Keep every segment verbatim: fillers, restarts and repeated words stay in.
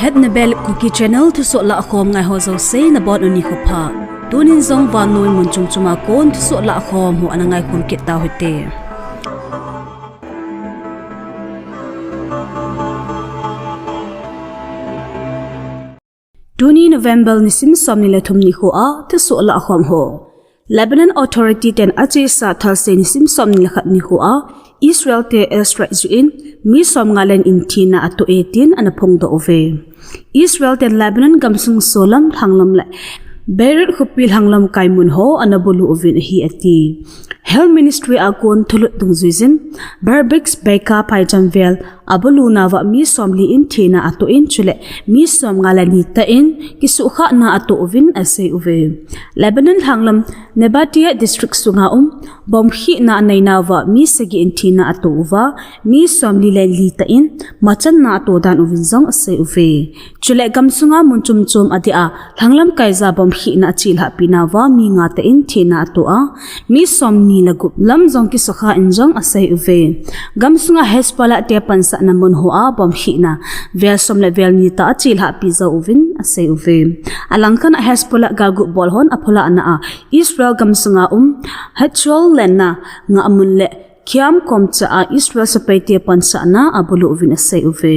At Nebel Kuki Channel thusoh lahkhom ngai ho jouse nabonun nikho pha. Tunin jong vannoi mun chom chom a kon thusoh lahkhom ho ana ngaikhom kit tau hite. Tuni November nisim somni le thum nikho a thusoh lahkhom ho. Lebanon Authority ten achesa Thursday nisim somni le khat nikho a Israel te airstrike jeh in mi somnga lhenin thina atoh e tin ana phongdoh uve. Israel ten Lebanon gamsung solam lhanglam le Beirut khopi lhanglam kai mun ho ana bulu uvin ahi ati. Health Ministry a kon thulut dungjuijin Baalbek Bekaa phaicham vel abuluna uva mi somli in thina atoh in chule mi somnga le ni tah in kisuhkhahna atoh uvin asei uve. Lebanon lhanglam Nabatieh District sunga um bomb khihna aneina uva mi sagi in thina atoh uva, mi somli le li tah in machanna atoh dan uvin jong asei uve. Chule gamsunga mun chom chom a dia lhanglam kaija bomb khihna achelhahpi nauva mi nga tah in thina atoh a, mi somni le gup lam jong kisuhkhah in jong asei uve. Gamsunga Hezbollah te pansahna mun hoa bomb khihna vel som le vel ni tah achelhahpi jou uvin asei uve. Alangkhat a Hezbollah galguh bol hon apholahna a Israel gamsunga um Hachol lenna ngahmun le Khiam komcha a Israel sepaite pansahna abulu uvin asei uve.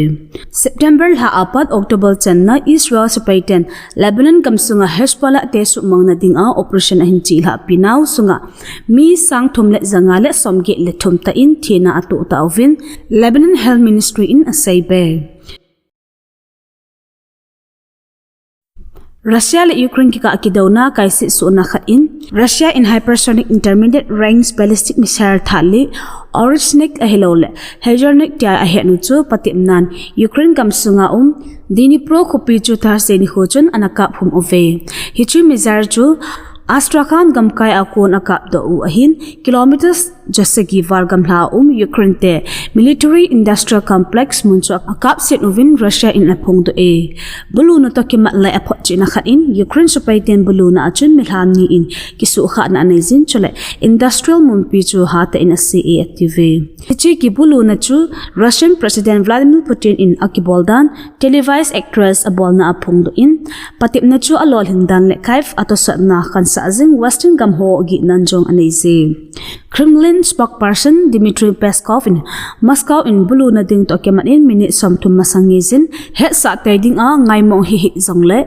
September lha a pat October channa Israel sepaiten Lebanon gamsunga Hezbollah te suhmangna dinga operation ahin chelhahpi nau sunga mi sang thum le ja nga le som get le thum tah in thina atoh tauvin Lebanon Health Ministry in asei be. Russia le Ukraine kikah kidouna kaisit sohna khat in Russia in hypersonic intermediate range ballistic missile thah li Oreshnik ahilouleh Hezarnik tia ahetnu chu patepnan Ukraine gamsunga um Dnipro khopi chu Thursday nikho chun ana kapkhum uve. Hiche missile chu Astrakhan gamkai a kon akapdoh u ahin kilometers jasagi val gamla um Ukraine te military industrial complex mun chu akapset uvin Russia in aphongdoh e. Buluna toh kimat lai aphotchetna khat in Ukraine sepaiten buluna a chun milham ni in kisuhkhahna aneijin chule industrial munpi chu hatah in ase e atiuve. Hiche kibuluna chu Russian President Vladimir Putin in akibol dan televised address abolna aphongdoh in patepna chu alolhing dan le Kyiv atosatna khansah jing Western gamho gihnan jong aneije. Kremlin spokesperson Dmitry Peskov in Moscow in buluna ding toh kimat in minute somthum masang ngeijin hetsah tei dinga ngaimo hihih jongle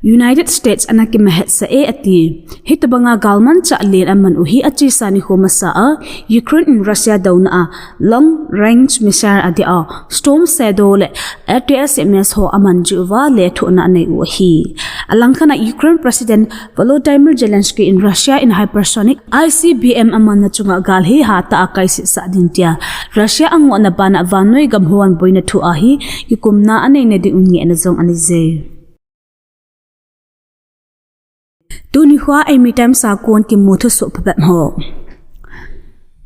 United States ana kimahetsah e ati. Hitobanga galmanchah len aman u hi achesa nikho masa a Ukraine in Russia douna a long range missile adia Storm Shadow le ATACMS ho aman jeh uva lethuhna anei u ahi. Alangkhat a Ukraine President Volodymyr Zelensky in Russia in hypersonic ICBM amanna chunga gal hi hatah a kaisetsah ding tia Russia angohna bana vannoi gamhon boina thu ahi kikumna aneina dingun ngehna jong aneije. Tuni khoa eimi Times a kon kimu thusoh phabep ho.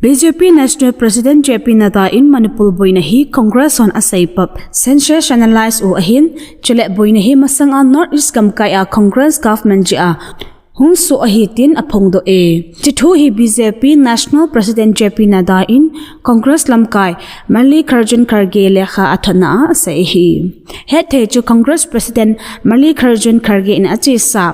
BJP National President JP Nadda in Manipur boina hi Congress hon aseipap sensationalize u ahin, chule boina hi masanga North East gamkai a Congress government jeh a hung soh ahi tin aphongdoh e. Hiche thu hi BJP National President JP Nadda in Congress lamkai Mallikarjun Kharge lekha athotna a asei ahi. Hetthei chu Congress President Mallikarjun Kharge in achesa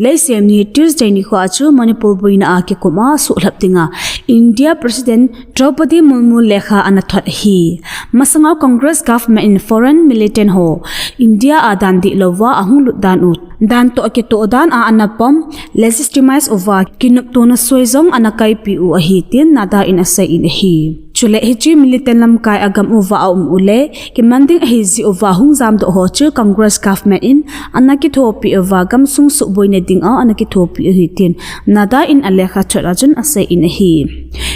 Leiset ni Tuesday nikho a chu Manipur boina a kikum a suhlhap dinga India President Draupadi Murmu lekha ana thot ahi. Masanga Congress government in foreign militant ho India a dan dihlouva ahung lut dan u dan toh kitoh dan a ana pom legitimize uva kinoptona soi jong ana kaipi u ahi tin Nadda in asei in ahi. Chule hiche militant lamkai a gam uva aum u le kiman ding ahi jeh uva hung jamdoh ho chu Congress government in ana kithopi uva gamsung suhboina dinga ana kithopi u ahi tin Nadda in alekha thot a chun asei in ahi.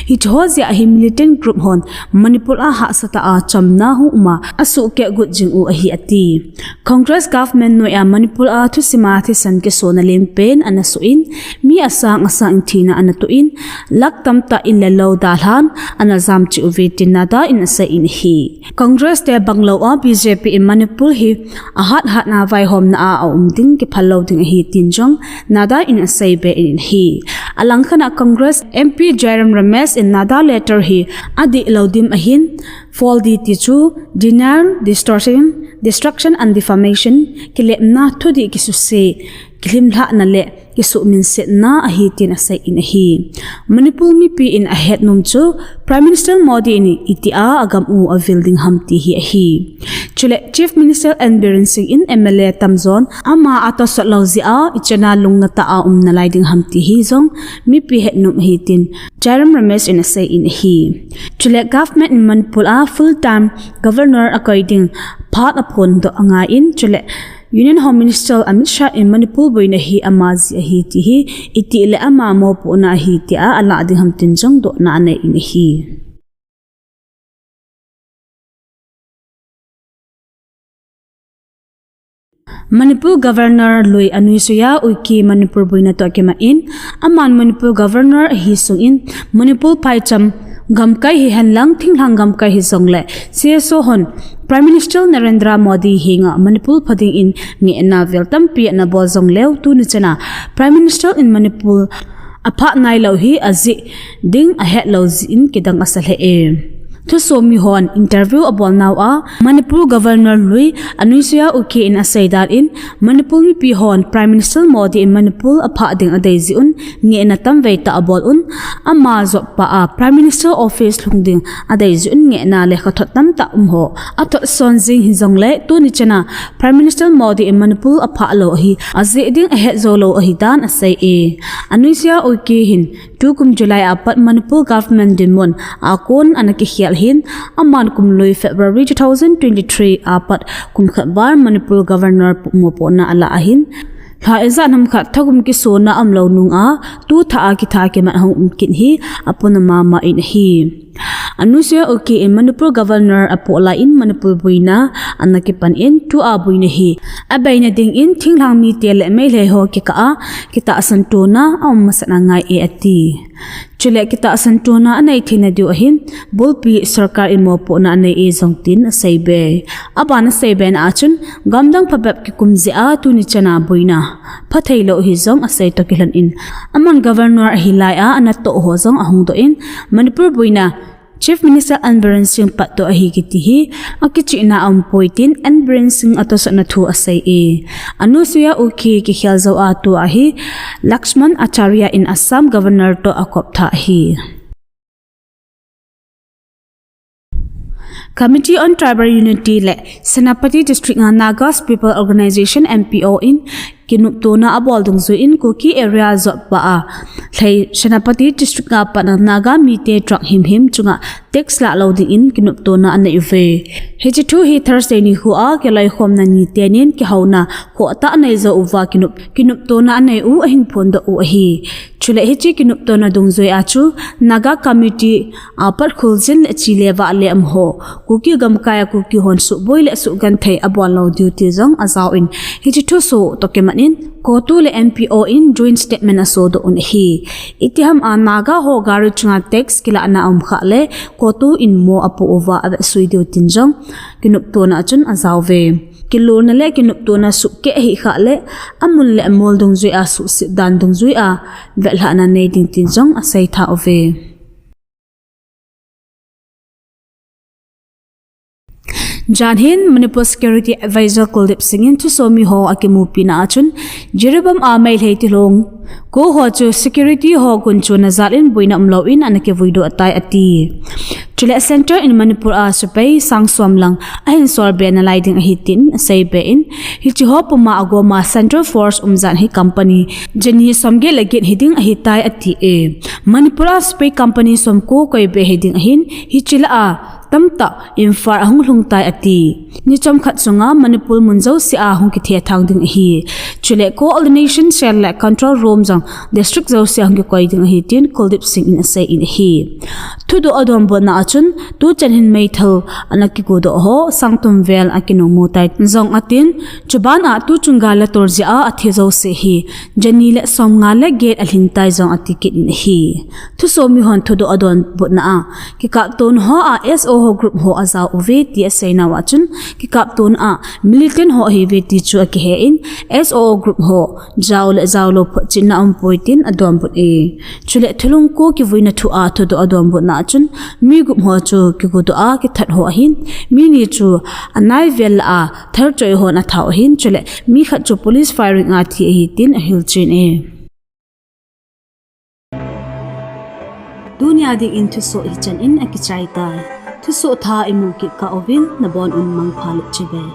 Hiche ho jeh a hi militant group hon Manipur a hahsatah a chamna hung um a asuhkeh got jing u ahi ati. Congress government noi a Manipur a thusima thisan kisona lenpen ana soh in, mi asang asang in thina ana toh in, lakh tamtah in le lou dalhan ana jam cheh uve tin Nadda in asei in ahi. Congress te banglou a BJP in Manipur hi ahat hat na vaihomna a aum ding kiphal lou ding ahi tin jong Nadda in asei be in ahi. Alangkhat a Congress MP Jairam Ramesh Nada letter hi adih lou dim ahin, false dih ti chu denial, distortion, destruction and defamation, kilepna, thudih kisuse, kilhimlhahna le kisuhminsetna ahi tin asei in ahi. Manipur mipi in ahet nom chu Prime Minister Modi in itia agam u avil ding ham ti hi ahi. Chule Chief Minister N Biren Singh in M L A tamjon ama atosot lou jeh a ichena lungna tah a um nalai ding ham ti hi jong mipi het nom ahi tin Jairam Ramesh in asei in ahi. Chule government in Manipur a full time governor akoi ding phat aphondoh angai in, chule Union Home Minister Amit Shah in Manipur boina hi ama jeh ahi ti hi, itih le ama mopohna ahi tia alah ding ham tin jong dohna anei in ahi. Manipur Governor lui anuisuiya Uikey Manipur boina toh akimat in, aman Manipur Governor ahi sungin Manipur phaicham gamkai hihen lang thinglhang gamkai hijongle C S O hon Prime Minister Narendra Modi henga Manipur pha dingin ngehna vel tampi anabol jongleu tuni chana Prime Minister in Manipur aphah nailou hi ajeh ding ahet lou jeh in kidang asa lheh e. Thusomi hon interview abol nauva Manipur Governor lui anuisuiya Uikey in asei dan in, Manipur mipi hon Prime Minister Modi in Manipur aphah ding adei jeh un ngehna tamvei tah abol un, ama joppa a Prime Minister office lhung ding adei jeh un ngehna lekhathot tamtah um ho athot son jing hijongle tuni chana Prime Minister Modi in Manipur aphah lou hi ajeh ding ahet jou lou ahi dan asei e. Anuisuiya Uikey hin tukum July apat Manipur government dinmun a kon ana kikhel ahin, aman kum lui February two thousand twenty-three apat kum khat val Manipur Governor mopohna alah ahin, lha ijat ham khat thakum kisona aumlou nunga tuthah a kithah kimat ahung um kit hi apuna mama in ahi. Anuisuiya Uikey in Manipur Governor apoh lai in Manipur boina ana kipan in, tua boina hi abeina dingin thinglhang mite le Meitei ho kikah a kitahsan tona aum masat angai e ati. Chule kitahsan tona anei theina diu ahin, bulpi sorkar in mopohna anei e jong tin asei be. Aban asei bena a chun, gamdang phabep kikum jeh a tuni chana boina phathei lou hi jong asei toh kilhon in, aman Governor ahi lai a anatoh ho jong ahung doh in, Manipur boina Chief Minister N Biren Singh pat toh ahi kiti hi akichihna aumpoi tin N Biren Singh atosotna thu asei e. Anuisuiya Uikey kikhel jou a tua hi Lakshman Acharya in Assam Governor toh akop tha ahi. Committee on Tribal Unity le Senapati District a Naga People Organization, N P O in kinoptona abol dungjui in Kuki area jotpa a lhei Senapati District a patna Naga mite truck himhim chunga tax lah lou dingin kinoptona anei uve. Hiche thu hi Thursday nikho a kiloikhomna ni tenin kihouna khohtah anei jou uva kinop, kinoptona anei u ahin phondoh u ahi. Chule hiche kinoptona dungjui a chu Naga community a pat kholjin le chi le vah le um ho, Kuki gamkai a Kuki hon suhboi le suhgenthei abol lou diu ti jong ajao in, hiche thusoh toh kimat in CoTU le N P O in joint statement asodoh un ahi. Itiham a Naga ho gari chunga tax kilahna aum khah le CoTU in mo apoh uva avetsui diu tin jong kinoptona a chun ajao uve. Kilolna le kinoptona suhkeh ahi khah le amun le amol dungjui a suhset dan dungjui a vetlhahna nei ding tin jong asei tha uve. Jan hin Manipur Security Advisor Kuldeep Singh in thusomi ho akimupina a chun, Jiribam a Meitei tilong ko ho chu security ho gunchuna jal in boina umlou in ana kivuidoh tai ati. Chule Centre in Manipur a sepai sang som lang ahin sol be nalai ding ahi tin asei be in, hiche ho puma agoma Central Force umjat hi company jani somget le get hiding ahitai ati e. Manipur a sepai company somko koi be hiding ahin, hiche lah a tamtah Imphal ahung lhung tai ati. Ni chomkhat sunga Manipur mun jouse a hung kithethang ding ahi. Chule coordination cell le control room jong district jouse a hung kikoi ding ahi tin Kuldeep Singh in asei in ahi. Thudoh adonbutna a chun, tuchan hin meithal ana kigodoh ho sang thum vel akinungmu tai jong atin, chuban a tuchung gal le tol jeh a athi jouse hi jani le somnga le get alhin tai jong ati kit in ahi. Thusomi hon thudoh adonbutna a, kikaptona ho a S O ho group ho ajao uve ti aseinau a chun, kikaptona a militant ho ahiuve ti chu akihe in, S O group ho jao le jaolou photchenna aumpoi tin adonbut e. Chule thulhungko kivuina thua thudoh adonbutna a chun mi group ho chu kigudoh a kithat ho ahin, mi ni chu anai vel lah a thalchoi hon athao ahin, chule mi khat chu police firing a thi ahi tin ahilchen e. Tunia dingin thusoh hichan in akichai tai. Thusoh thah imu kit kah uvin nabon un mangpha le chibai.